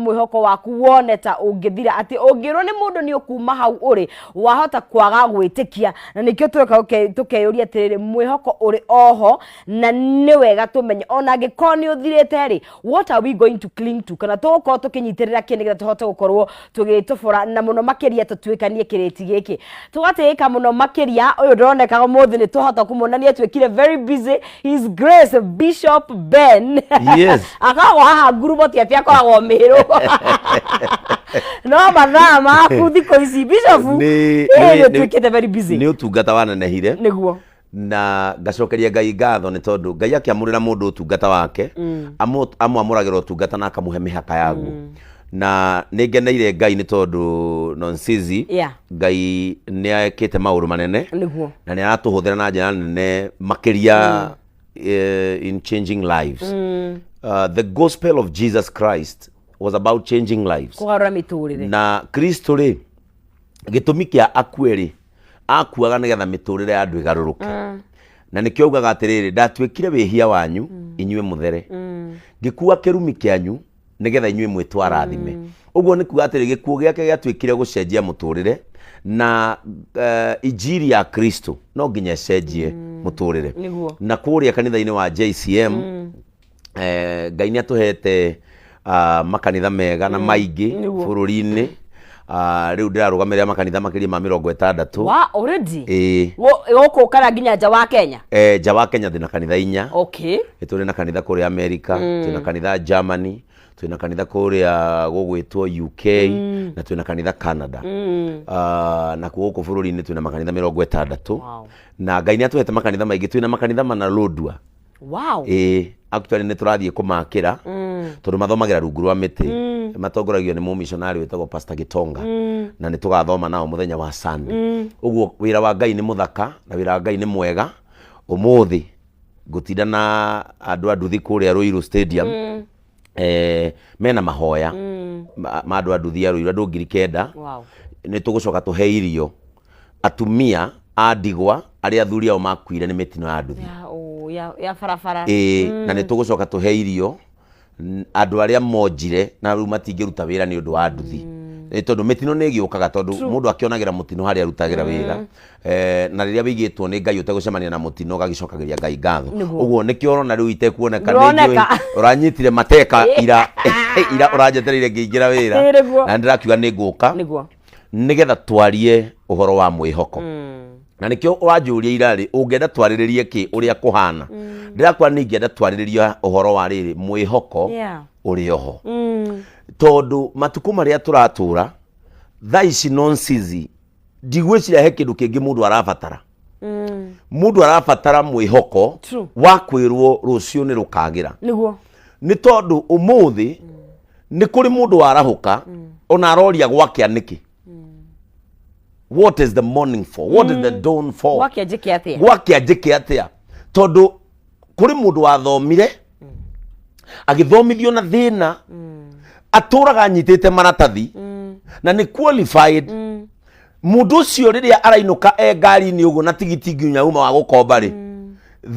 Mwĩhoko waku wone ta ũngĩthira, atĩ ũngĩrwo nĩ mũndũ nĩ ũkuma hau ũrĩ, wahota kwaga gwĩtĩkia. Na nĩkĩo tũreka tũkeyũria atĩrĩrĩ, mwĩhoko ũrĩ oho, na nĩ wega tũmenye ona angĩkorwo nĩ ũthirĩte rĩ, what are we going to cling to, kana tũgũkorwo tũkĩnyitĩrĩra kĩ nĩgetha tũhote gũkorwo tũgĩtobora na mũno makĩria tũtuĩkanie kĩrĩti gĩkĩ. Tũgatĩĩka mũno makĩria ũyũ ndĩroneka ũmũthĩ nĩ twahota kũmuona nĩ atuĩkire very busy, His Grace Bishop Ben. Akoragwo haha ngurumo, ti atĩ akoragwo Mĩrũ, no mathaa maku thikũ ici, Bishop, nĩ ũtuĩkĩte very busy. Nĩ ũtungata wanenehire. Na ngacokeria Ngai ngatho nĩ tondũ Ngai akĩamũrĩra mũndũ ũtungata wake, amwamũragĩra ũtungata na akamũhe mĩhaka yaguo. Na nĩ ngeneire Ngai nĩ tondũ Nonsizi, Ngai nĩ ekĩte maũndũ manene na nĩ aratũhũthĩra na njĩra nene makĩria in changing lives. The gospel of Jesus Christ was about changing lives. Kũgarũra mĩtũrĩre. Na Kristo rĩ, gĩtũmi kĩa akue rĩ, akuaga nĩgetha mĩtũrĩre ya andũ ĩgarũrũke. Na nĩkĩo augaga atĩrĩrĩ, "Ndatuĩkire wĩhia wanyu inyuĩ mũthere, ngĩkua kĩrumi kĩanyu nĩgetha inyuĩ mwĩtwo arathime." Ũguo nĩ kuga atĩrĩ, gĩkuũ gĩake gĩatuĩkire gũcenjia mũtũrĩre, na injiri ya Kristo no nginya ĩcenjie mũtũrĩre. Na kũrĩa kanitha-inĩ wa JCM, Ngai nĩ atũhete makanitha mega na maingĩ bũrũri-inĩ. Rĩu ndĩrarũgamĩrĩra makanitha makĩria ma 60. Wa already? Ĩĩ. Gũkũ kana nginya nja wa Kenya? Nja wa Kenya ndĩna kanitha 4. Nĩ tũrĩ na kanitha kũrĩa America, twĩna kanitha Germany, twĩna kanitha kũrĩa gũgwĩtwo UK, na twĩna kanitha Canada. Na gũkũ bũrũri-inĩ twĩna makanitha 60. Na Ngai nĩ atũhete makanitha maingĩ, twĩna makanitha 4 Lodwar. Ĩĩ, actually nĩ tũrathiĩ kũmakĩra tondũ mathomagĩra rungu rwa mĩtĩ. Matongoragio nĩ mũmishonarĩ wĩtagwo Pastor Gitonga, na nĩ tũgathoma nao mũthenya wa Sunday. Ũguo wĩra wa Ngai nĩ mũthaka na wĩra wa Ngai nĩ mwega. Ũmũthĩ ngũtinda na andũ a nduthi kũrĩa Ruiru Stadium. Mena mahoya ma andũ a nduthi ya Ruiru, andũ 9,000. Nĩ tũgũcoka tũhe irio atumia a ndigwa arĩa athuri ao makuire nĩ mĩtino ya nduthi. Ya barabara. Ĩĩ, na nĩ tũgũcoka tũhe irio andũ arĩa monjire na rĩu matingĩruta wĩra nĩ ũndũ wa nduthi. Nĩ tondũ mĩtino nĩ ĩgĩũkaga, tondũ mũndũ akĩonagĩra mũtino harĩa arutagĩra wĩra. Na rĩrĩa wĩigĩtwo nĩ Ngai ũtegũcemania na mũtino, ũgagĩcokagĩria Ngai ngatho. Ũguo nĩkĩo ũrona rĩu itekuoneka. Nĩ Ndũroneka. njũĩ ũranyitire mateka ira ira, ũranjetereire ngĩingĩra wĩra. Na ndĩrakiuga nĩ ngũka nĩgetha twarie ũhoro wa mwĩhoko. Na nĩkĩo wanjũria ira rĩ, ũngĩenda twarĩrĩrie kĩ ũrĩa kũhana, ndĩrakwa nĩ ingĩenda twarĩrĩrie ũhoro wa rĩrĩ, mwĩhoko ũrĩ oho, tondũ matukũ marĩa tũratũra thaa ici, Nonsizi, ndigwĩciria he kĩndũ kĩngĩ mũndũ arabatara. Mũndũ arabatara mwĩhoko wa kwĩrwo rũciũ nĩ rũkagĩra. Nĩ tondũ ũmũthĩ nĩ kũrĩ mũndũ warahũka ona aroria gwakĩa nĩkĩ, what is the morning for, what is the dawn for? Gwakĩa njĩke atĩa? Gwakĩa njĩke atĩa? Tondũ kũrĩ mũndũ wathomire, agĩthomithio na thĩna, atũraga anyitĩte maratathi na nĩ qualified. Mũndũ ũcio rĩrĩa arainũka e ngari-inĩ ũguo na tigiti nginya uma wa gũkomba rĩ,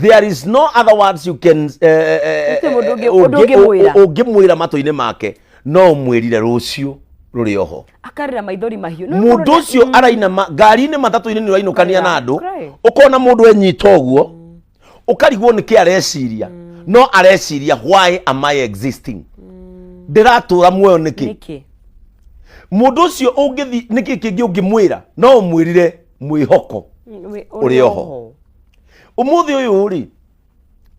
there is no other words you can Gũtirĩ mũndũ ũndũ ũngĩmwĩra. Ũngĩmwĩra matũ-inĩ make, no ũmwĩrire rũciũ rũrĩ oho. Akarĩra maithori mahiũ. Nĩ Mũndũ ũkorwo ũcio araina ngari-inĩ, matatũ-inĩ, nĩ ũrainũkania na andũ, Cry. Ũkona mũndũ enyita ũguo, ũkarigwo nĩ kĩ areciria, no areciria, "Why am I existing? Ndĩratũra muoyo nĩkĩ?" Nĩkĩ? Mũndũ ũcio ũngĩthi nĩkĩ kĩngĩ ũngĩmwĩra? No ũmwĩrire mwĩhoko ũrĩ oho. Ũmũthĩ ũyũ rĩ,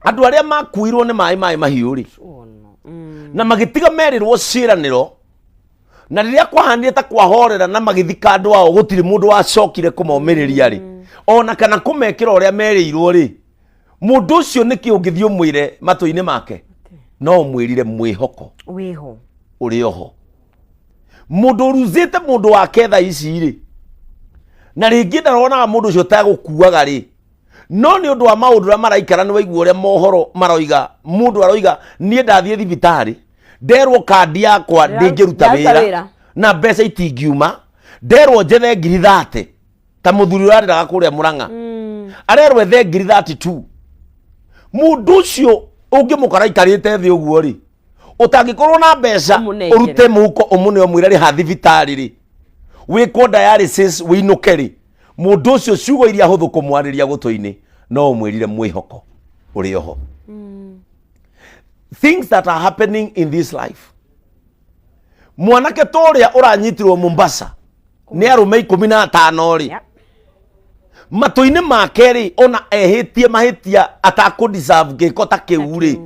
andũ arĩa makuirwo nĩ maĩ mahiũ rĩ, Oh, no. Na magĩtiga merĩrwo ciĩranĩro, na rĩrĩa kwahanire ta kwahorera na magĩthika andũ ao, gũtirĩ mũndũ wacokire kũmomĩrĩria rĩ, ona kana kũmekĩra ũrĩa merĩirwo rĩ. Mũndũ ũcio nĩkĩ ũngĩthiĩ ũmwĩre matũ-inĩ make? No ũmwĩrire mwĩhoko wĩho ũrĩ oho. Mũndũ ũruzĩte mũndũ wake thaa ici rĩ, na rĩngĩ ndaronaga mũndũ ũcio tagũkuaga rĩ, no nĩ ũndũ wa maũndũ ũrĩa maraikara, nĩ waigua ũrĩa mohoro maroiga, mũndũ aroiga, "Niĩ ndathiĩ thibitarĩ, nderwo kandi yakwa ndĩngĩruta ndĩraruta wĩra wĩra. Na mbeca itingiuma, nderwo njethe 30,000." Ta mũthuri ũrarĩraga kũrĩa Mũrang'a, arerwo ethe 32,000. Mũndũ ũcio ũngĩmũkora aikarĩte thĩ ũguo rĩ, Ũtangĩkorwo na mbeca Ũmũnengere. Ũrute mũhuko ũmũne, ũmwĩre rĩha thibitarĩ rĩ, wĩkwo dialysis wĩinũke rĩ, mũndũ ũcio ciugo iria hũthũ kũmwarĩria gũtũ-inĩ no ũmwĩrire mwĩhoko ũrĩ oho. Things that are happening in this life, mwanake ta ũrĩa ũranyitirwo Mombasa nĩ arũme 15 rĩ, matũ-inĩ make rĩ, ona ehĩtie mahĩtia atakũ deserve gĩko ta kĩu rĩ,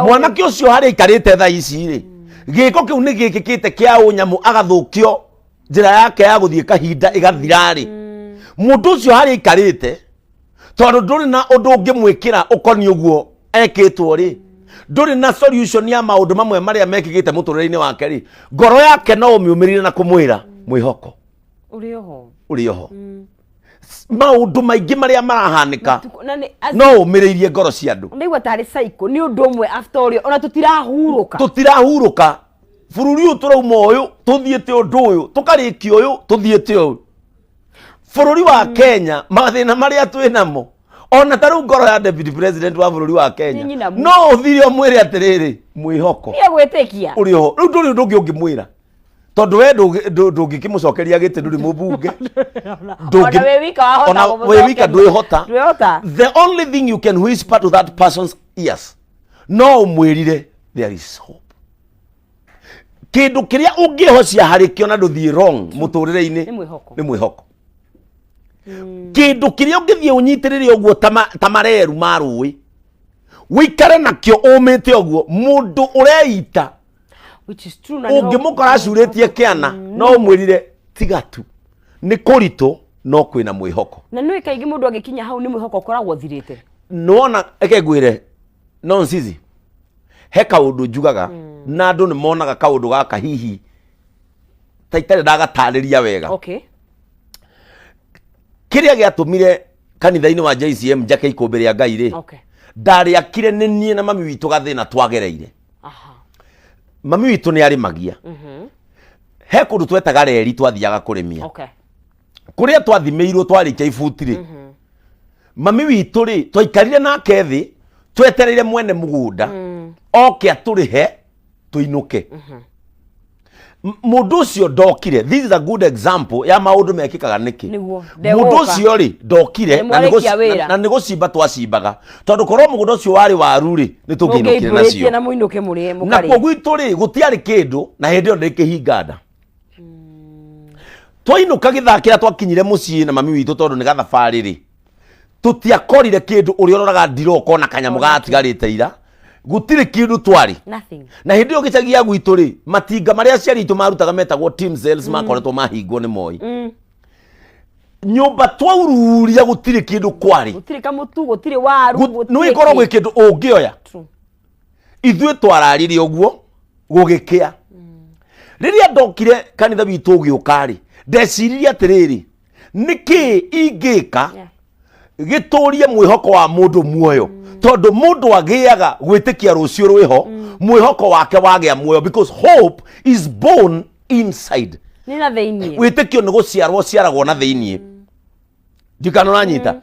mwanake ũcio harĩa aikarĩte thaa ici rĩ, gĩko kĩu nĩ gĩkĩkĩte kĩa ũnyamũ, agathũkio njĩra yake ya gũthiĩ kahinda ĩgathira rĩ, mũndũ ũcio harĩa aikarĩte, tondũ ndũrĩ na ũndũ ũngĩmwĩkĩra ũkoniĩ ũguo ekĩtwo rĩ, ndũrĩ na solution ya maũndũ mamwe marĩa mekĩkĩte mũtũrĩre-inĩ wake rĩ, ngoro yake no ũmĩũmĩrĩrie na kũmwĩra mwĩhoko Ũrĩ oho. Ũrĩ oho. Maũndũ maingĩ marĩa marahanĩka, Na nĩ no ũmĩrĩirie ngoro cia andũ. Ndaigua tarĩ cycle, nĩ ũndũ ũmwe after ũrĩa ona tũtirahurũka. Tũtirahurũka. Bũrũri ũyũ tũrauma ũyũ tũthiĩte ũndũ ũyũ, tũkarĩkia ũyũ tũthiĩte ũyũ. Bũrũri wa Kenya, mathĩna marĩa twĩ namo, ona ta rĩu ngoro ya deputy president wa bũrũri wa Kenya, Nĩ nyina mu. no ũthire ũmwĩre atĩrĩrĩ, mwĩhoko Niĩ gwĩtĩkia ũrĩ oho. Rĩu ndũrĩ ũndũ ũngĩ ũngĩmwĩra, tondũ we ndũngĩkĩmũcokeria gĩtĩ, ndũrĩ mũmbunge. Ona wĩ wika wahota Ona wĩ wika kũmũcokeria. ndwĩhota. Ndwĩhota. The only thing you can whisper to that person's ears, no ũmwĩrire there is hope. Kĩndũ kĩrĩa ũngĩhocia harĩ kĩo na ndũthiĩ wrong mũtũrĩre-inĩ Nĩ mwĩhoko. Nĩ mwĩhoko. Kĩndũ kĩrĩa ũngĩthiĩ ũnyitĩrĩre ũguo ta mareru ma rũĩ, wĩikare nakĩo ũmĩte ũguo, mũndũ ũreita, Which is true, na nĩho- ũngĩmũkora acurĩtie kĩana, no ũmwĩrire tiga tu, nĩ kũritũ no kwĩna mwĩhoko. Na nĩ kaingĩ mũndũ agĩkinya hau nĩ mwĩhoko ũkoragwo ũthirĩte. Nĩwona, reke ngwĩre, no nsizi he kaũndũ njugaga na andũ nĩ monaga kaũndũ gaka hihi ta itarĩ ndagatarĩria wega. Kĩrĩa gĩatũmire kanitha-inĩ wa JCM njake ikũmbĩ rĩa Ngai rĩ, ndarĩakire nĩ niĩ na mami witũ gathĩna twagereire. Mami witũ nĩ arĩmagia. He kũndũ twetaga reri twathiaga kũrĩmia, kũrĩa twathimĩirwo twarĩkia ibuti rĩ, mami witũ rĩ, twaikarire nake thĩ twetereire mwene mũgũnda oke atũrĩhe tũinũke. Mũndũ ũcio ndokire. This is a good example ya maũndũ mekĩkaga nĩkĩ. Nĩguo, Mũndũ ndegũka. ũcio rĩ, ndokire. Nĩ Na nĩ mwarĩkia wĩra. Na nĩ gũcimba twacimbaga, tondũ korwo mũgũnda ũcio warĩ waru rĩ, nĩ tũngĩinũkire Mũngĩimbũrĩtie nacio. Na mũinũke mũrĩe Na mũkarĩe. kuo gwitũ rĩ, gũtiarĩ kĩndũ, na hĩndĩ ĩyo ndĩ kĩhinga nda. Twainũka gĩthaa kĩrĩa twakinyire mũciĩ na mami witũ, tondũ nĩ gathabarĩ rĩ, tũtiakorire kĩndũ. Ũrĩa ũroraga ndiroo ũkona kanyamũ gatigarĩte ira, gũtirĩ kĩndũ twarĩ. Nothing. Na hĩndĩ ĩyo gĩcagi ya gwitũ rĩ, matinga marĩa aciari aitũ marutaga metagwo team sales makoretwo mahingwo nĩ Moi. Nyũmba twaururia gũtirĩ kĩndũ kwarĩ. Gũtirĩ kamũtu, gũtirĩ waru, gũtirĩ Nĩ ĩkorwo kĩ. gwĩ kĩndũ ũngĩoya. True. Ithuĩ twararire ũguo gũgĩkĩa. Rĩrĩa ndokire kanitha witũ ũgĩũka rĩ, ndeciririe atĩrĩrĩ, nĩkĩ ingĩka gĩtũrie mwĩhoko wa mũndũ muoyo? Tondũ mũndũ agĩaga gwĩtĩkia rũciũ rwĩho, mwĩhoko wake wagĩa muoyo, because hope is born inside. Nĩ na thĩiniĩ. Wĩtĩkio nĩ gũciarwo ciaragwo na thĩiniĩ. Ndikana ũranyita.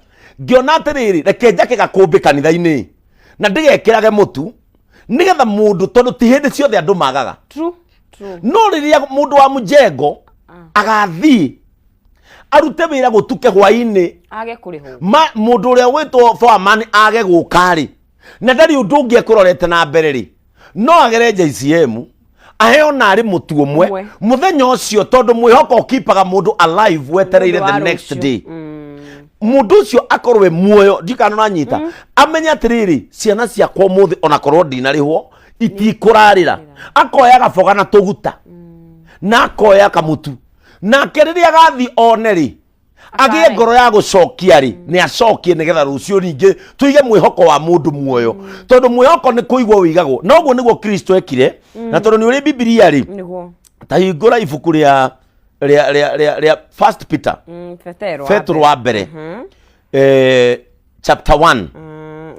Ngĩona atĩrĩrĩ, reke njake gakũmbĩ kanitha-inĩ na ndĩgekĩrage mũtu, nĩgetha mũndũ, tondũ ti hĩndĩ ciothe andũ magaga. True. True. No rĩrĩa mũndũ wa mũjengo agathiĩ arute wĩra gũtuke hwainĩ, Age kũrĩhwo. Ma mũndũ ũrĩa wĩtwo foreman age gũka rĩ, na ndarĩ ũndũ ũngĩ ekũrorete na mbere rĩ, no agere JCM aheo narĩ mũtu ũmwe Ũmwe. Mũthenya ũcio, tondũ mwĩhoko ũkipaga mũndũ alive wetereire Mũndũ wa the next rũciũ. day, mũndũ ũcio akorwo e muoyo. Ndikana ũranyita. Amenye atĩrĩrĩ, ciana ciakwa ũmũthĩ ona korwo ndinarĩhwo itikũrarĩra. Akoya gaboga na tũguta na akoya kamũtu nake, rĩrĩa agathiĩ one rĩ, agĩe ngoro ya gũcokia rĩ, nĩ acokie, nĩgetha rũciũ ningĩ tũige mwĩhoko wa mũndũ muoyo, tondũ mwĩhoko nĩ kũigwo wĩigagwo. Na ũguo nĩguo Kristo ekire. Na tondũ nĩ ũrĩ Bibilia rĩ, Nĩguo. Ta hingũra ibuku rĩa First Peter. Petero wa Petro mbere. Wa mbere, chapter 1.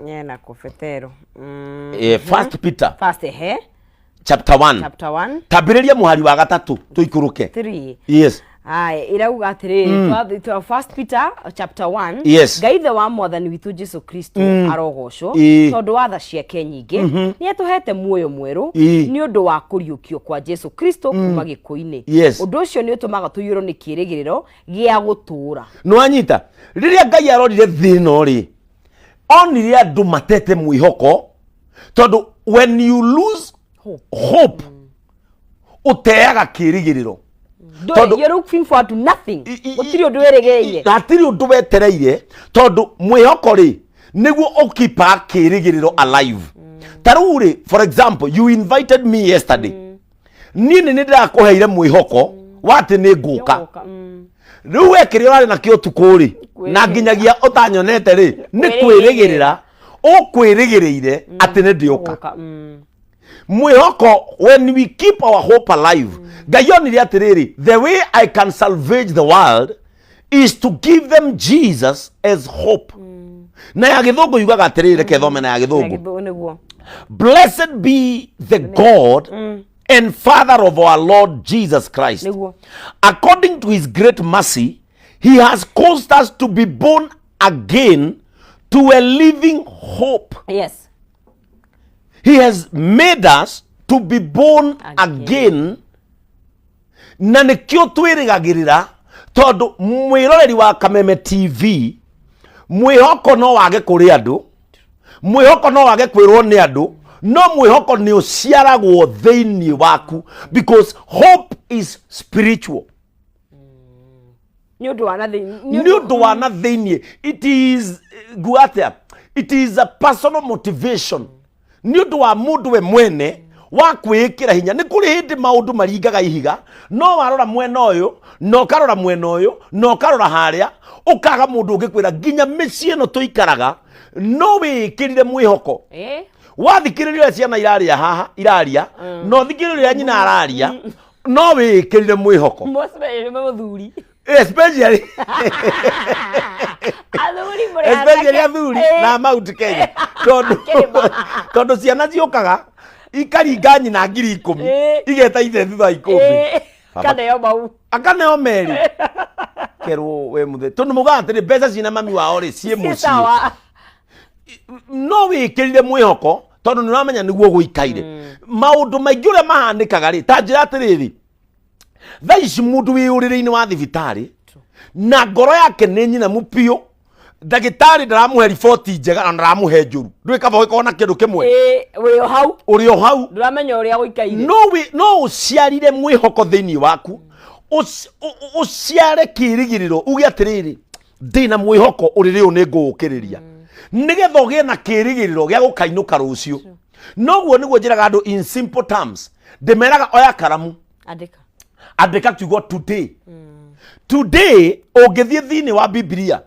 Nyena kũ Petero? First Peter. First, ehe. Chapter 1. Chapter 1. Tambĩrĩria mũhari wa gatatũ tũikũrũke. 3. Yes. Aya, ĩrauga atĩrĩrĩ, First Peter chapter 1. Ngai ithe wa mwathani witũ Jesu Kristo arogocwo, tondũ wa tha ciake nyingĩ nĩ atũhete muoyo mwerũ nĩ ũndũ wa kũriũkio kwa Jesu Kristo kuma gĩkuũ-inĩ. Ũndũ ũcio nĩ ũtũmaga tũiyũrwo nĩ kĩĩrĩgĩrĩro gĩa gũtũũra. Nĩwanyita, rĩrĩa Ngai arorire thĩ ĩno rĩ, onire andũ matete mwĩhoko, tondũ when you lose Hope. hope, ũteaga kĩĩrĩgĩrĩro. Tondũ- You're looking forward to nothing. Gũtirĩ ũndũ wĩrĩgĩrĩire. Hatirĩ ũndũ wetereire, tondũ mwĩhoko rĩ nĩguo ũkipaga kĩĩrĩgĩrĩro alive. Ta rĩu rĩ, for example, you invited me yesterday, niĩ nĩ ndĩrakũheire mwĩhoko wa atĩ nĩ ngũka. Ũgoka, Rĩu we kĩrĩa ũrarĩ nakĩo ũtukũ rĩ, na nginyagia ũtanyonete rĩ, nĩ kwĩrĩgĩrĩra ũkwĩrĩgĩrĩire atĩ nĩ ndĩũka. Ũgoka, Mwĩhoko, when we keep our hope alive, Ngai onire atĩrĩrĩ, the way I can salvage the world is to give them Jesus as hope. Na ya gĩthũngũ yugaga atĩrĩrĩ, reke thome na ya gĩthũngũ. Nĩguo. Blessed be the God and Father of our Lord Jesus Christ. Nĩguo. According to his great mercy, he has caused us to be born again to a living hope. He has made us to be born Again. again. Na nĩkĩo twĩrĩgagĩrĩra, tondũ mwĩroreri wa Kameme TV, mwĩhoko no wage kũrĩ andũ, mwĩhoko no wage kwĩrwo nĩ andũ, no mwĩhoko nĩ ũciaragwo thĩinĩ waku, because hope is spiritual. Nĩ ũndũ wa na thĩinĩ. Nĩ ũndũ wa na thĩinĩ. It is, nguga atĩa, it is a personal motivation, nĩ ũndũ wa mũndũ we mwene wa kwĩĩkĩra hinya. Nĩ kũrĩ hĩndĩ maũndũ maringaga ihiga, no warora mwena ũyũ na ũkarora mwena ũyũ na ũkarora harĩa, ũkaga mũndũ ũngĩkwĩra. Nginya mĩciĩ ĩno tũikaraga, no wĩĩkĩrire mwĩhoko. Wathikĩrĩria ũrĩa ciana iraria haha, iraria, na ũthikĩrĩria ũrĩa nyina araria, no wĩĩkĩrire mwĩhoko. Most mũthuri. Especially Athuri mũrĩ especially anake. Athuri na Mount Kenya, tondũ Kĩrĩma. tondũ ciana ciũkaga ikaringa nyina 10,000, igeta ithe thutha wa ikũmbĩ. Baba- Kaneo mau. Akaneo merĩ kerwo we muthe, tondũ mugaga atĩrĩ, mbeca cina mami wao rĩ ciĩ Ciĩ mũciĩ. Sawa. No wĩkĩrire mwĩhoko, tondũ nĩ ũramenya nĩguo gũikaire. Maũndũ maingĩ ũrĩa mahanĩkaga rĩ, ta njĩra atĩrĩrĩ, thaa ici mũndũ wĩ ũrĩrĩ-inĩ wa thibitarĩ na ngoro yake nĩ nyinamu biũ, ndagĩtarĩ ndaramũhe riboti njega na ndaramũhe njũru, ndũĩ kaba ũgĩkorwo na kĩndũ kĩmwe. Wĩ o hau. Ũrĩ o hau. Ndũramenya ũrĩa gũikaire. No ũciarire mwĩhoko thĩinĩ waku, ũciare kĩĩrĩgĩrĩro, uge atĩrĩrĩ, ndĩna mwĩhoko ũrĩrĩ ũyũ nĩ ngũũkĩrĩria, nĩgetha ũgĩe na kĩĩrĩgĩrĩro gĩa gũkainũka rũciũ. Noguo nĩguo njĩraga andũ in simple terms, ndĩmeraga oya karamu, Andĩka. Andĩka kiugo today. Today ũngĩthiĩ thĩinĩ wa Biblia,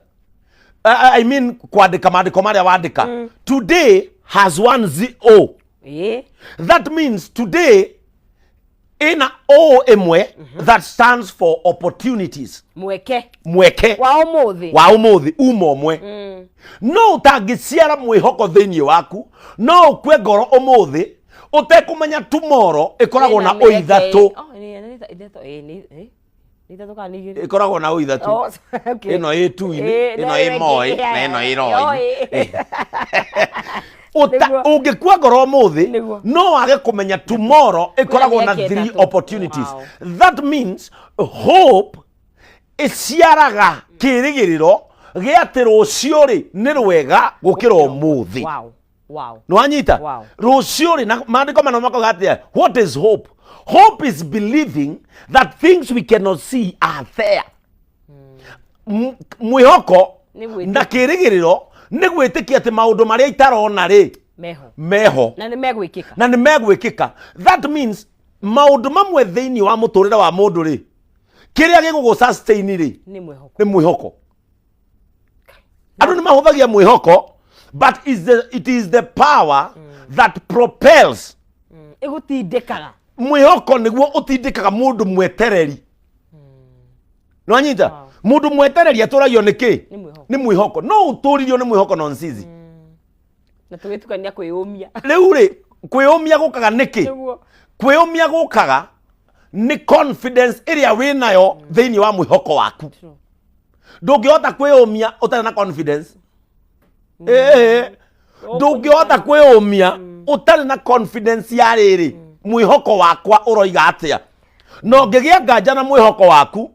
I mean kwandĩka maandĩko marĩa wandĩka, today has one o. That means today ĩna o ĩmwe that stands for opportunities. Mweke. Mweke wa ũmũthĩ. Wa ũmũthĩ uma ũmwe. No ũtangĩciara mwĩhoko thĩinĩ waku, no ũkue ngoro ũmũthĩ ũtekũmenya tomorrow ĩkoragwo na Ĩna ũ mĩeke. ithatũ. Oh, nĩ ithatũ, nĩ ithatũ kana nĩ igĩrĩ? Ĩkoragwo na ũ ithatũ. Oh, okay. Ĩno ĩ tu-inĩ, Ĩ, ĩno na ĩ ĩno moi, ĩngĩ, na ĩno ĩ oi. roi. Nĩguo. Ũngĩkua ngoro ũmũthĩ, Nĩguo. no wage kũmenya tomorrow ĩkoragwo na mĩeke three ĩtatũ. opportunities. That means hope ĩciaraga kĩĩrĩgĩrĩro gĩa atĩ rũciũ rĩ nĩ rwega gũkĩra ũmũthĩ. Nĩwanyita? Rũciũ rĩ, na maandĩko mana makoiga atĩa? What is hope? Hope is believing that things we cannot see are there. Mwĩhoko Nĩ gwĩtĩkia. na kĩĩrĩgĩrĩro nĩ gwĩtĩkia atĩ maũndũ marĩa itarona rĩ meho meho na nĩ megwĩkĩka. Na nĩ megwĩkĩka. That means maũndũ mamwe thĩinĩ wa mũtũrĩre wa mũndũ rĩ, kĩrĩa gĩgũgũ sustain rĩ nĩ mwĩhoko. Nĩ mwĩhoko. Andũ nĩ mahũthagia mwĩhoko, but it is the power that propels. Ĩgũtindĩkaga. Mwĩhoko nĩguo ũtindĩkaga mũndũ mwetereri. Nĩwanyita? Mũndũ mwetereri atũragio nĩ kĩ? Nĩ mwĩhoko. Nĩ mwĩhoko. No ũtũririo nĩ mwĩhoko nonsizi. Na tũgĩtukania kwĩyũmia. Rĩu rĩ, kwĩyũmia gũkaga nĩkĩ? Nĩguo. Kwĩyũmia gũkaga Nĩ confidence ĩrĩa wĩ nayo thĩinĩ wa mwĩhoko waku. Ndũngĩhota kwĩyũmia ũtarĩ na confidence. Ĩĩ, ndũngĩhota kwĩyũmia ũtarĩ na confidence ya rĩrĩ, mwĩhoko wakwa ũroiga atĩa? Na ũngĩgĩa nganja na mwĩhoko waku,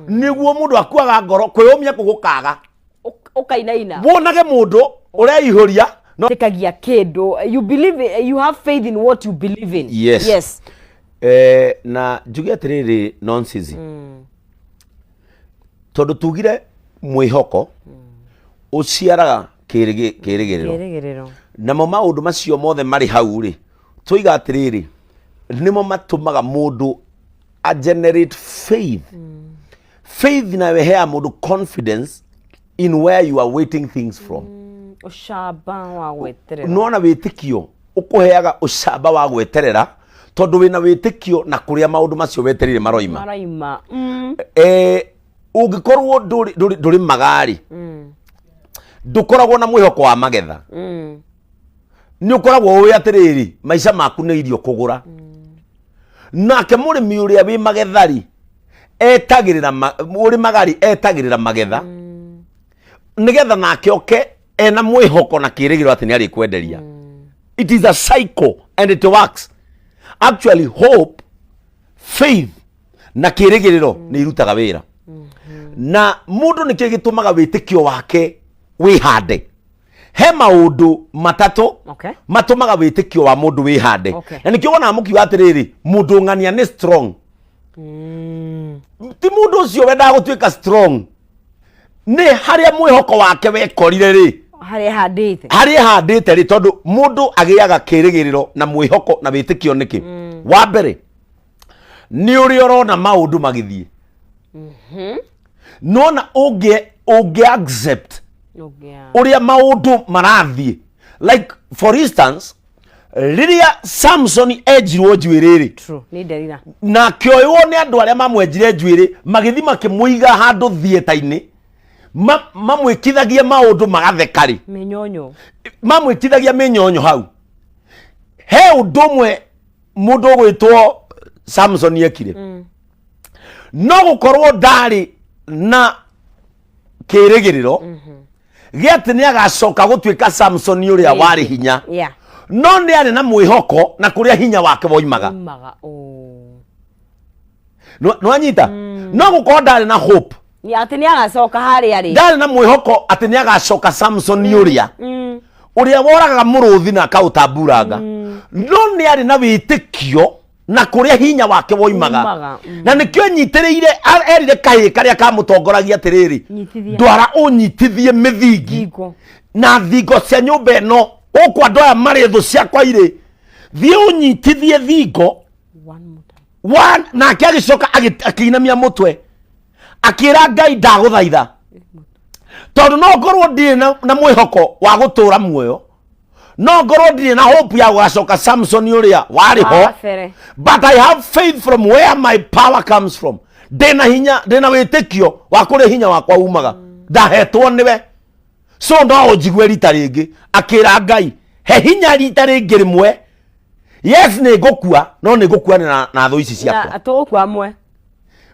nĩguo mũndũ akuaga ngoro, kwĩyũmia kũ gũkaga. Ũkainaina. Wonage mũndũ ũreihũria no Tĩkagia kĩndũ you believe, you have faith in what you believe in. Yes. Yes. Na njuge atĩrĩrĩ, nonsense, tondũ tugire mwĩhoko ũciaraga kĩrĩgĩrĩro. Kĩrĩgĩrĩro. Namo maũndũ macio mothe marĩ hau rĩ, tũiga atĩrĩrĩ, nĩmo matũmaga mũndũ a generate faith. Faith nayo ĩheaga mũndũ confidence in where you are waiting things from. Ũcamba wa gweterera. Nona wĩtĩkio ũkũheaga ũcamba wa gweterera, tondũ wĩna wĩtĩkio na kũrĩa maũndũ macio wetereire maroima. Maraima. Ũngĩkorwo ndũrĩ magarĩ, ndũkoragwo na mwĩhoko wa magetha. Nĩ ũkoragwo ũĩ atĩrĩrĩ, maica maku nĩ irio kũgũra. Nake mũrĩmi ũrĩa wĩ magetha rĩ, etagĩrĩra ũrĩmaga rĩ, etagĩrĩra magetha nĩgetha nake oke ena mwĩhoko na kĩrĩgĩrĩro atĩ nĩ arĩkwenderia. It is a cycle and it works actually. Hope, faith na kĩrĩgĩrĩro nĩ irutaga wĩra na mũndũ. Nĩkĩo gĩtũmaga wĩtĩkio wake wĩhande. He maũndũ matatũ matũmaga wĩtĩkio wa mũndũ wĩhande. Na nĩkĩo wonaga mũkiuga atĩrĩrĩ, mũndũ ng'ania nĩ strong. Ti mũndũ ũcio wendaga gũtuĩka strong, nĩ harĩa mwĩhoko wake wekorire rĩ. Harĩa handĩte. Harĩa handĩte rĩ, tondũ mũndũ agĩaga kĩrĩgĩrĩro na mwĩhoko na wĩtĩkio nĩkĩ? Wa mbere, nĩ ũrĩa ũrona maũndũ magĩthiĩ, nona ũngĩ accept ũrĩa maũndũ marathiĩ. Like for instance, rĩrĩa Samson enjirwo njuĩrĩ rĩ, True. Nĩ nderira. Na akĩoywo nĩ andũ arĩa mamwenjire njuĩrĩ, magĩthiĩ makĩmũiga handũ theatre-inĩ, mamwĩkithagie maũndũ magatheka rĩ. Mĩnyonyo. Mamwĩkithagia mĩnyonyo hau. He ũndũ ũmwe mũndũ ũgwĩtwo Samson ekire. No gũkorwo ndarĩ na kĩrĩgĩrĩro gĩa atĩ nĩ agacoka gũtuĩka Samson ũrĩa warĩ hinya, no nĩ arĩ na mwĩhoko na kũrĩa hinya wake woimaga. Umaga. Oh. Nĩwanyita? No gũkorwo ndarĩ na hope Nĩ atĩ nĩ agacoka harĩa rĩ. Ndarĩ na mwĩhoko atĩ nĩ agacoka Samson ũrĩa ũrĩa woragaga mũrũthi na akaũtamburanga, no nĩ arĩ na wĩtĩkio na kũrĩa hinya wake woimaga. Umaga. Na nĩkĩo nyitĩrĩire, erire kahĩĩ karĩa kamũtongoragia atĩrĩrĩ, Nyitithia. Ndwara ũnyitithie mĩthingi Thingo. Na thingo cia nyũmba ĩno gũkũ andũ aya marĩ thũ ciakwa irĩ, thiĩ ũnyitithie thingo. One more time. One, nake agĩcoka akĩinamia mũtwe, akĩra Ngai, ndagũthaitha, tondũ no ngorwo ndirĩ na mwĩhoko wa gũtũra muoyo, no ngorwo ndirĩ na hope ya gũgacoka Samson ũrĩa warĩ ho, Wa kabere. but I have faith from where my power comes from. Ndĩna hinya, ndĩna wĩtĩkio wa kũrĩa hinya wakwa umaga, ndahetwo nĩwe, so no ũnjigue rita rĩngĩ. Akĩra Ngai, he hinya rita rĩngĩ rĩmwe. Yes, nĩ ngũkua, no nĩ ngũkua na thũ ici ciakwa. Na tũgũkua amwe.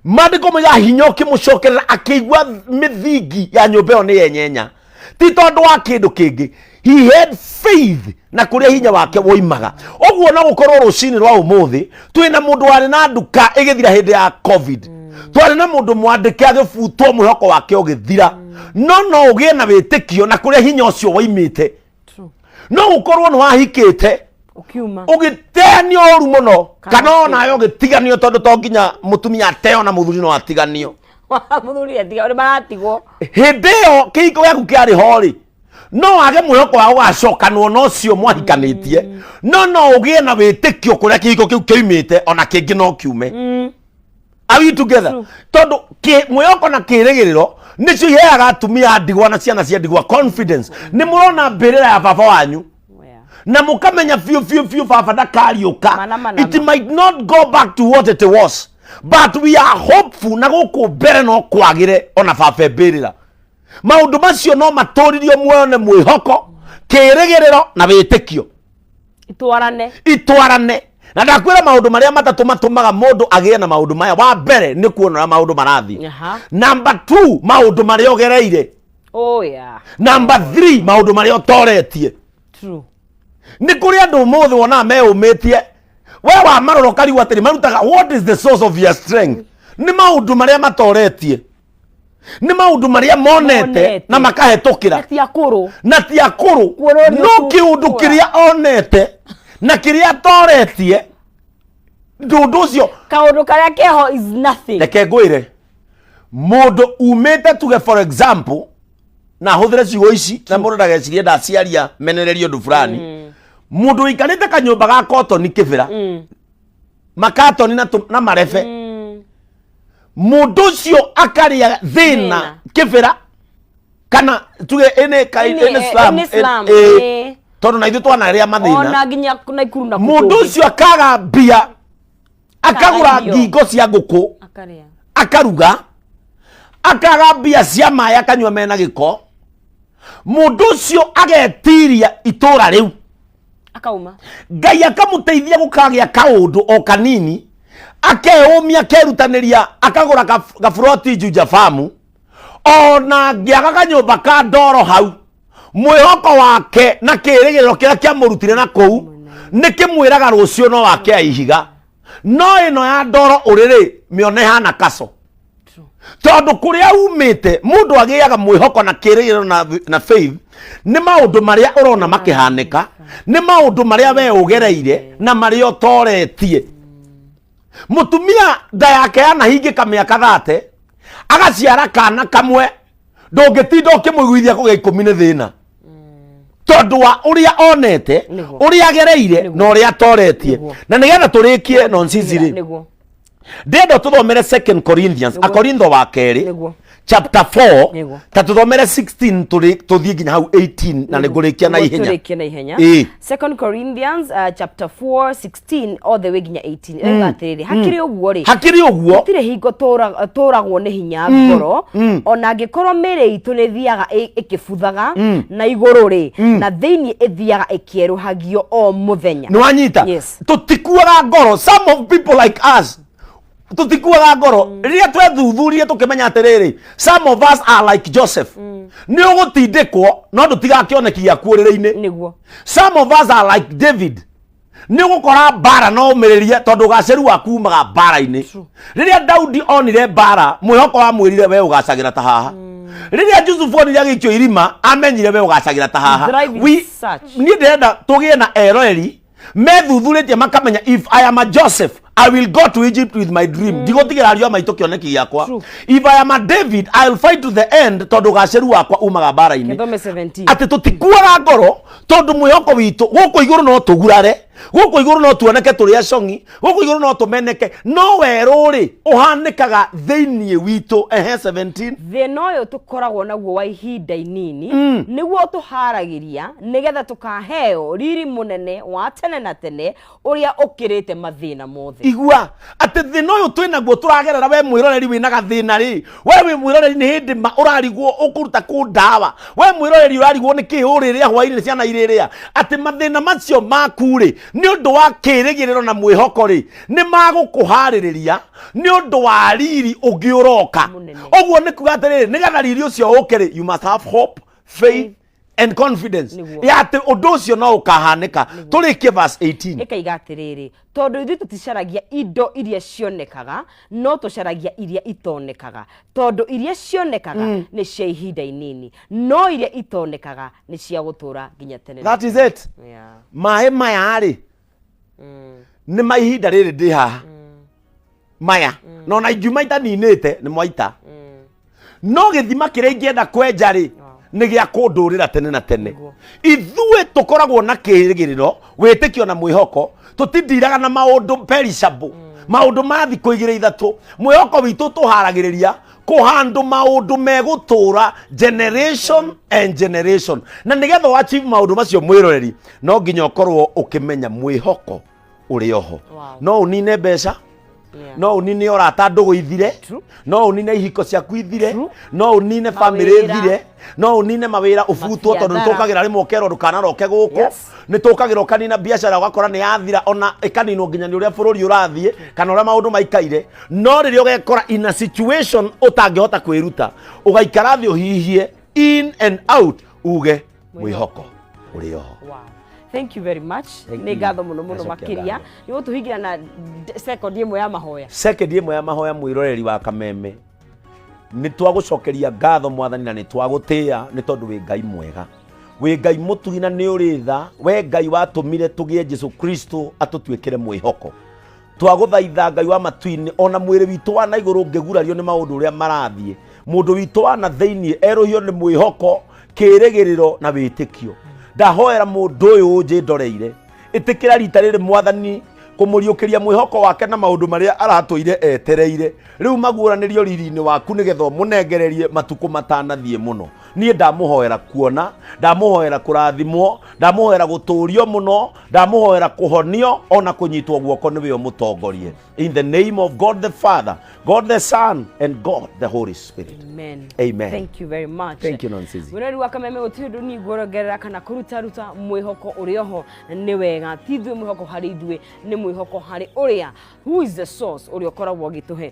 Maandĩko moigaga hinya ũkĩmũcokerera, akĩigua mĩthingi ya nyũmba ĩyo nĩ yenyenya, ti tondũ wa kĩndũ kĩngĩ. He had faith na kũrĩa hinya wake woimaga. Ũguo no gũkorwo rũcinĩ rwa ũmũthĩ twĩna mũndũ warĩ na nduka ĩgĩthira hĩndĩ ya COVID, twarĩ na mũndũ mwandĩke agĩbutwo, mwĩhoko wake ũgĩthira, no no ũgĩe na wĩtĩkio na kũrĩa hinya ũcio woimĩte. No gũkorwo nĩ wahikĩte, Ũkiuma. Ũgĩteanio ũru mũno, kana onawe ũgĩtiganio, tondũ to nginya mũtumia ateo na mũthuri, no atiganio. Mũthuri atiga ũrĩ maratigwo. Hĩndĩ ĩyo kĩhiko gĩaku kĩarĩ ho rĩ, no wage mwĩhoko wa gũgacokanwo na ũcio mwahikanĩtie, no no ũgĩe na wĩtĩkio kũrĩa kĩhiko kĩu kĩoimĩte, ona kĩngĩ no kiume. Are we together? Tondũ mwĩhoko na kĩrĩgĩrĩro nĩcio iheaga atumia a ndigwa na ciana cia ndigwa confidence. Nĩ mũrona mbĩrĩra ya baba wanyu na mũkamenya biũ biũ biũ baba ndakariũka. Mana, mana, It might not go back to what it was, but we are hopeful na gũkũ mbere no kwagĩre ona baba embĩrĩra. Maũndũ macio no matũririo muoyo nĩ mwĩhoko, kĩrĩgĩrĩro na wĩtĩkio. Itwarane. Itwarane. Na ndakwĩra maũndũ marĩa matatũ matũmaga mũndũ agĩe na maũndũ maya. Wa mbere nĩ kuona ũrĩa maũndũ marathiĩ. Number 2, maũndũ marĩa ũgereire. Oh yeah. Number 3, maũndũ marĩa ũtoretie. True. Nĩ kũrĩ andũ ũmũthĩ wonaga meyũmĩtie, we wamarora ũkarigwo atĩrĩ, marutaga what is the source of your strength? Nĩ maũndũ marĩa matoretie, nĩ maũndũ marĩa monete Monete. na makahetũkĩra. Na ti akũrũ. Na ti akũrũ. Kuona ũrĩa No ũkũra. kĩũndũ kĩrĩa onete na kĩrĩa atoretie, ndũndũ ũcio Kaũndũ karĩa keho is nothing. Reke ngwĩre, mũndũ umĩte, tuge for example, na hũthĩre ciugo ici na mũndũ ndagecirie ndaciaria menererie ũndũ fulani, mũndũ ũikarĩte kanyũmba ga kotoni kĩbĩra, makatoni na marebe, mũndũ ũcio akarĩa thĩna Thĩna. kĩbĩra kana tuge ĩnĩ ĩnĩ slum, Ĩnĩ slum, tondũ na ithuĩ twanarĩa mathĩna. Ona nginya Naikuru na Mũndũ kũngĩ. ũcio akaga mbia, akagũra irio. ngingo cia ngũkũ, Akarĩa. Akaruga, akaga mbia cia maĩ, akanyua mena gĩko. Mũndũ ũcio agetiria itũra rĩu, Akauma. Ngai akamũteithia gũkagĩa kaũndũ o kanini, akeyũmia, akerutanĩria, akagũra gaburoti Juja famu, ona angĩaga kanyũmba ka ndoro hau, mwĩhoko wake na kĩrĩgĩrĩro kĩrĩa kĩamũrutire na kũu nĩ kĩmwĩraga rũciũ no wake ihiga. No ĩno ya ndoro ũrĩrĩ mĩone hana kaco, tondũ kũrĩa umĩte mũndũ agĩaga mwĩhoko na kĩrĩgĩrĩro na faith nĩ maũndũ marĩa ũrona makĩhanĩka, nĩ maũndũ marĩa we ũgereire na marĩa ũtoretie. Mũtumia nda yake yanahingĩka mĩaka 30, agaciara kana kamwe, ndũngĩtinda ũkĩmũiguithia kũgĩa 10 nĩ thĩna, tondũ wa ũrĩa onete, ũrĩa agereire na ũrĩa atoretie. Na nĩgetha tũrĩkie nonsense rĩ, ndĩrenda tũthomere Second Corinthians, Akorintho wa kerĩ, chapter 4, ta tũthomere 16 tũthiĩ nginya hau 18, na nĩngũrĩkia na ihenya. Tũrĩkie na ihenya. Ĩĩ. Second Corinthians chapter 4 16 all the way nginya 18. Ĩrauga atĩrĩrĩ, hakĩrĩ ũguo rĩ, Hakĩrĩ ũguo, gũtirĩ hingo tũragwo nĩ hinya ngoro, ona angĩkorwo mĩĩrĩ itũ nĩ ĩthiaga ĩkĩbuthaga na igũrũ rĩ, na thĩinĩ ĩthiaga ĩkĩerũhagio o mũthenya. Nĩ wanyita? Yes. Tũtikuaga ngoro. Some of people like us tũtikuaga ngoro. Rĩrĩa twethuthuririe tũkĩmenya atĩrĩrĩ, some of us are like Joseph, nĩ ũgũtindĩkwo no ndũtigaga kĩoneki gĩaku ũrĩrĩ-inĩ. Some of us are like David, nĩ ũgũkora mbara no ũmĩrĩrie, tondũ ũgacĩru waku umaga mbara-inĩ. Rĩrĩa Daudi onire mbara, mwĩhoko wamwĩrire we ũgacagĩra ta haha. Rĩrĩa Jusufu onire agĩikio irima, amenyire we ũgacagĩra ta haha. Thrive in such. Niĩ ndĩrenda tũgĩe na eroreri methuthurĩtie makamenya, if I am a Joseph, I will go to Egypt with my dream, ndigũtigĩra ariũ a maitũ kĩoneki gĩakwa. If I am a David, I will fight to the end, tondũ ũgacĩru wakwa umaga mbara-inĩ. Gĩthome 17. Atĩ tũtikuaga ngoro tondũ mwĩhoko witũ gũkũ igũrũ, no tũgurare gũkũ igũrũ, no tuoneke tũrĩ acong'i gũkũ igũrũ, no tũmeneke, no werũ rĩ ũhanĩkaga thĩinĩ witũ. Ehe, 17. Thĩna ũyũ tũkoragwo naguo wa ihinda inini nĩguo tũharagĩria nĩgetha tũkaheo riri mũnene wa tene na tene ũrĩa ũkĩrĩte mathĩna mothe. Igua atĩ thĩna ũyũ twĩ naguo tũragerera, we mwĩroreri wĩna gathĩna rĩ, we wĩ mwĩroreri nĩ hĩndĩ ma ũrarigwo ũkũruta kũ ndawa, we mwĩroreri ũrarigwo nĩ kĩ ũrĩrĩa hwainĩ ciana irĩrĩa, atĩ mathĩna macio maku rĩ, nĩ ũndũ wa kĩrĩgĩrĩro na mwĩhoko rĩ, nĩ magũkũharĩrĩria nĩ ũndũ wa riri ũngĩ ũroka. Mũnene. Ũguo nĩ kuga atĩrĩrĩ, nĩgetha riri ũcio ũke rĩ, you must have hope, faith and confidence ya atĩ ũndũ ũcio no ũkahanĩka. Tũrĩkie verse 18. Ĩkaiga atĩrĩrĩ, tondũ ithuĩ tũticaragia indo iria cionekaga, no tũcaragia iria itonekaga, tondũ iria cionekaga nĩ cia ihinda inini, no iria itonekaga nĩ cia gũtũũra nginya tene na That is it. Maĩ maya rĩ, nĩ ma ihinda rĩrĩ ndĩ haha maya, na ona ingiuma itaninĩte nĩ mwaita, no gĩthima kĩrĩa ingĩenda kwenja rĩ, nĩ gĩa kũndũrĩra tene na tene. Ithuĩ tũkoragwo na kĩrĩgĩrĩro, wĩtĩkio na mwĩhoko. Tũtindiraga na maũndũ perishable, maũndũ ma thikũ igĩrĩ ithatũ. Mwĩhoko witũ tũharagĩrĩria kũhandũ maũndũ megũtũra generation and generation. Na nĩgetha ũachieve maũndũ macio, mwĩroreri, no nginya ũkorwo ũkĩmenya mwĩhoko ũrĩ oho. No ũnine mbeca. No ũnine ũrata ndũgũ ithire. True. No ũnine ihiko ciaku ithire. No ũnine famĩlĩ Mawĩra. ithire. No ũnine mawĩra ũbutwo, tondũ nĩ Mabiathara. tũkagĩra rĩmwe ũkerwo ndũkanaroke gũkũ. Nĩ tũkagĩra ũkanina biacara, ũgakora nĩ yathira, ona ĩkaninwo nginya nĩ ũrĩa bũrũri ũrathiĩ kana ũrĩa maũndũ maikaire. No rĩrĩa ũgekora in a situation ũtangĩhota kwĩruta, ũgaikara thĩ ũhihie in and out, uge mwĩhoko ũrĩ oho. Wow. Thank you very much. Thank Nĩ you. ngatho mũno mũno Ndacokia makĩria. ngatho. Nĩ gũtũhingira na second ĩmwe ya mahoya. Second ĩmwe ya mahoya. Mwĩroreri wa Kameme, nĩ twagũcokeria ngatho, Mwathani, na nĩ twagũtĩĩa nĩ tondũ wĩ Ngai mwega, wĩ Ngai mũtugi na nĩ ũrĩ tha. We Ngai watũmire tũgĩe Jesu Kristo atũtuĩkĩre mwĩhoko, twagũthaitha, Ngai wa matu-inĩ, ona mwĩrĩ witũ wa na igũrũ ũngĩgurario nĩ maũndũ ũrĩa marathiĩ, mũndũ witũ wa na thĩiniĩ erũhio nĩ mwĩhoko, kĩrĩgĩrĩro na wĩtĩkio. Ndahoera mũndũ ũyũ ũnjĩndoreire, ĩtĩkĩra rita rĩrĩ, Mwathani, kũmũriũkĩria mwĩhoko wake na maũndũ marĩa aratũire etereire rĩu maguũranĩrio riri-inĩ waku, nĩgetha ũmũnengererie matukũ matanathiĩ mũno. Niĩ ndamũhoera kuona, ndamũhoera kũrathimwo, ndamũhoera gũtũũrio mũno, ndamũhoera kũhonio ona kũnyitwo guoko nĩwe ũmũtongorie. In the name of God the Father, God the Son and God the Holy Spirit. Amen. Amen. Thank you very much. Thank you, Nonsizi. Mwĩrori wa Kameme, gũtirĩ ũndũ niĩ nguongerera kana kũrutaruta. Mwĩhoko ũrĩ oho. Nĩ wega ti ithuĩ mwĩhoko harĩ ithuĩ, nĩ mwĩhoko harĩ ũrĩa who is the source, ũrĩa ũkoragwo agĩtũhe.